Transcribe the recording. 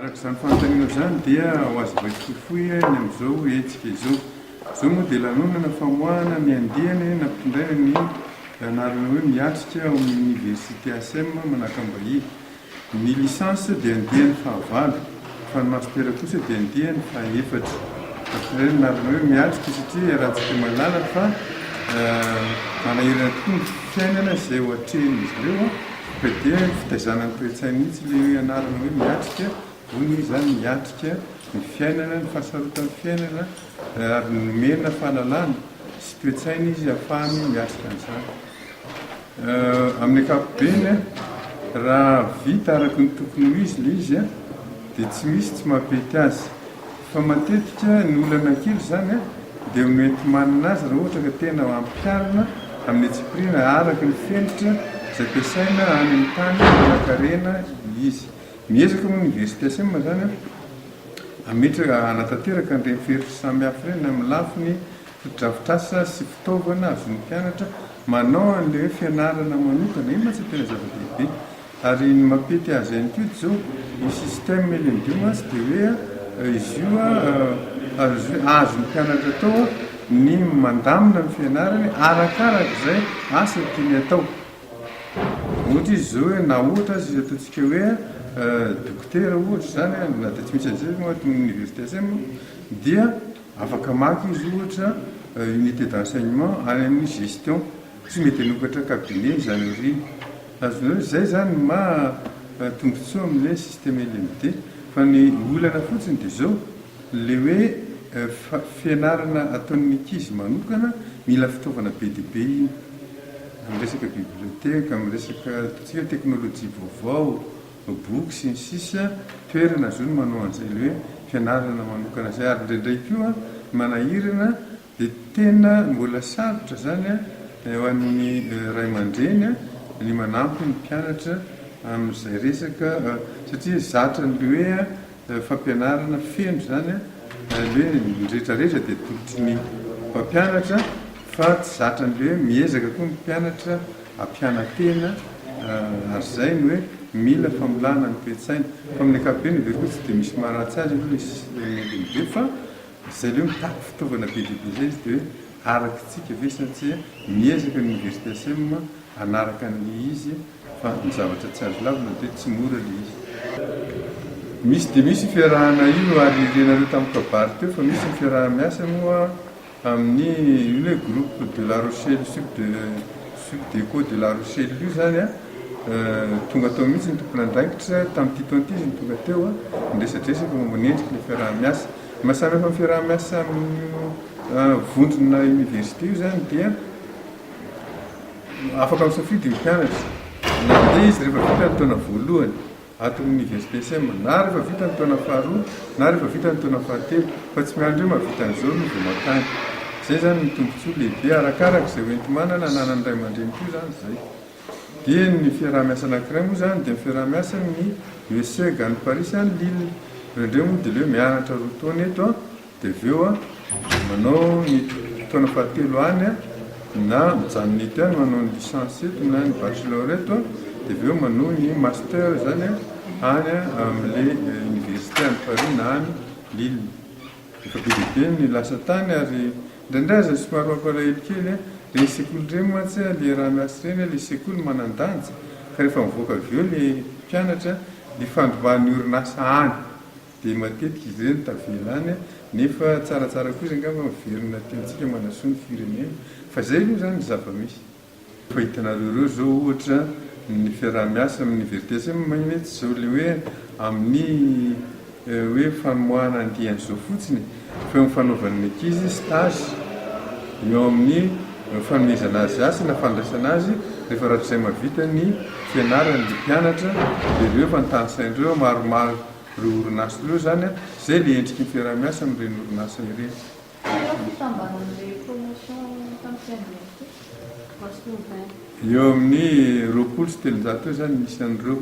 Araka izany fanontanianao izany dia ho azavaiko fohifohy ny amin'izao hetsika izao. Izao moa dia lanonana famoahana ny andiany nampitondraina ny anarana hoe Miatrika ao amin'ny Oniversite ACEM Manakambahiny. Ny licence dia andiany fahavalo, fa ny master kosa dia andiany fahaefatra. Nampitondraina ny anarana hoe Miatrika satria iarahantsika mahalala fa manahirana tokoa ny fiainana izay ho atrehin'izy ireo ka dia fitaizana ny toe-tsaina mihitsy ilay hoe anarana hoe Miatrika, vonona izy izany hiatrika ny fiainana, ny fahasarotan'ny fiainana ary nomena fahalalana sy toe-tsaina izy ahafahany miatrika an'izany. Amin'ny ankapobeny, raha vita araka ny tokony ho izy ilay izy dia tsy misy tsy mampety azy. Fa matetika ny olana kely izany dia ny hoenti-manana azy raha ohatra ka tena ampiharina amin'ny antsipiriany araka ny fenitra izay ampiasaina any amin'ny tany manankarena ilay izy. Miezaka moa ny Université SM izany hametraka, hanatanteraka an'ireny feritra samihafa ireny amin'ny lafiny fotodrafitrasa sy fitaovana azon'ny mpianatra manao an'ilay hoe fianarana manokana, io mantsy no tena zava-dehibe. Ary ny mampety azy ihany koa dia izao, io système LMD io mantsy dia hoe izy io azon'ny mpianatra atao ny mandamina ny fianarany arakaraka izay asa tiany atao. Ohatra izy izao hoe na ohatra aza izy ataontsika hoe dokotera ohatra izany na dia tsy misy an'izay moa ato amin'ny université SM dia Afaka maka izy ohatra unité d'enseignement any amin'ny gestion, tsy mety hanokatra cabinet izany aoriana. Azonareo, izay izany ny maha tombotsoa amin'ilay système LMD. Fa ny olana fotsiny dia izao, ilay hoe fianarana ataon'ny ankizy manokana, mila fitaovana be dia be iny. Amin'ny resaka bibliothèque, amin'ny resaka ataontsika hoe teknolojia vaovao, boky sy ny sisa toerana azony manao an'izay le hoe fianarana manokana izay ary indraindray koa ny manahirana dia tena mbola sarotra izany ho an'ny ray aman-dreny ny manampy ny mpianatra amin'izay resaka satria zatra an'le hoe fampianarana feno izany le hoe ny rehetrarehetra dia atolotry ny mpampianatra fa tsy zatra an'le hoe miezaka koa ny mpianatra Hampiana-tena ary izay no hoe mila famolahana ny toe-tsaina. Fa amin'ny ankapobeny heveriko hoe tsy dia misy maharatsy azy aloha ilay système LMD fa izay ilay hoe mitaky fitaovana be dia be izay izy dia hoe arakitsika ve sa tsia. Miezaka ny Université SM hanaraka an'ilay izy fa ny zavatra tsy azo lavina dia hoe tsy mora ilay izy. Misy dia misy io fiarahana io ary renareo tamin'ny kabary teo fa misy ny fiaraha-miasa moa Amin'ny io hoe groupe de la Rochelle sub de sub deco de la Rochelle io izany an, tonga tao mihitsy ny tompon'andraikitra tamin'ity taona ity izy no tonga teo an, niresadresaka momba ny endriky ilay fiaraha-miasa. Ny maha samy hafa ny fiaraha-miasa amin'io vondrona université io izany dia afaka misafidy ny mpianatra na handeha izy rehefa vita ny taona voalohany. Ato amin'ny Université sem, na rehefa vita ny taona faharoa, na rehefa vita ny taona fahatelo, fa tsy miandry hoe mahavita an'izao aloha vao mankany. Izay izany ny tombontsoa lehibe, arakaraka izay hoenti-manana ananan'ny ray aman-dreny koa izany izay. Dia ny fiaraha-miasa anankiray moa izany dia ny fiaraha-miasa amin'ny ESSEG any Paris sy any Lille. Ireo indray moa dia ilay hoe mianatra roa taona eto an, Dia avy eo manao ny taona fahatelo any na mijanona eto ihany manao ny licence eto na ny bachelor eto dia avy eo manohy ny master izany any amin'ilay université any Paris na any Lille. Efa be dia be ny lasa tany ary indraindray aza somary mampalahelo kely ireny sekoly ireny mantsy ilay raha miasa ireny ilay sekoly manan-danja ka rehefa mivoaka avy eo ilay mpianatra dia ifandrombahan'ny orinasa any. Dia matetika izy ireny tavela any nefa tsaratsara kosa angamba miverina aty amintsika manasoa ny firenena. Fa izay aloha izany ny zava-misy. Efa hitanareo ireo izao ohatra ny fiaraha-miasa amin'ny VRTSM anie tsy izao ilay hoe amin'ny hoe famoahana andiany izao fotsiny fa eo amin'ny fanaovan'ny ankizy stage, eo amin'ny fanomezana azy asa na fandraisana azy rehefa rahatrizay mahavita ny fianarany ilay mpianatra dia ireo efa notanisain'ireo maromaro Ireo orinasa ireo izany, izay ilay endriky ny fiaraha-miasa amin'ireny orinasa ireny. Firy eo fitambaran'ilay promotion tamin'ity andiany ity? Eo amin'ny 320 eo izany ny isan'ireo.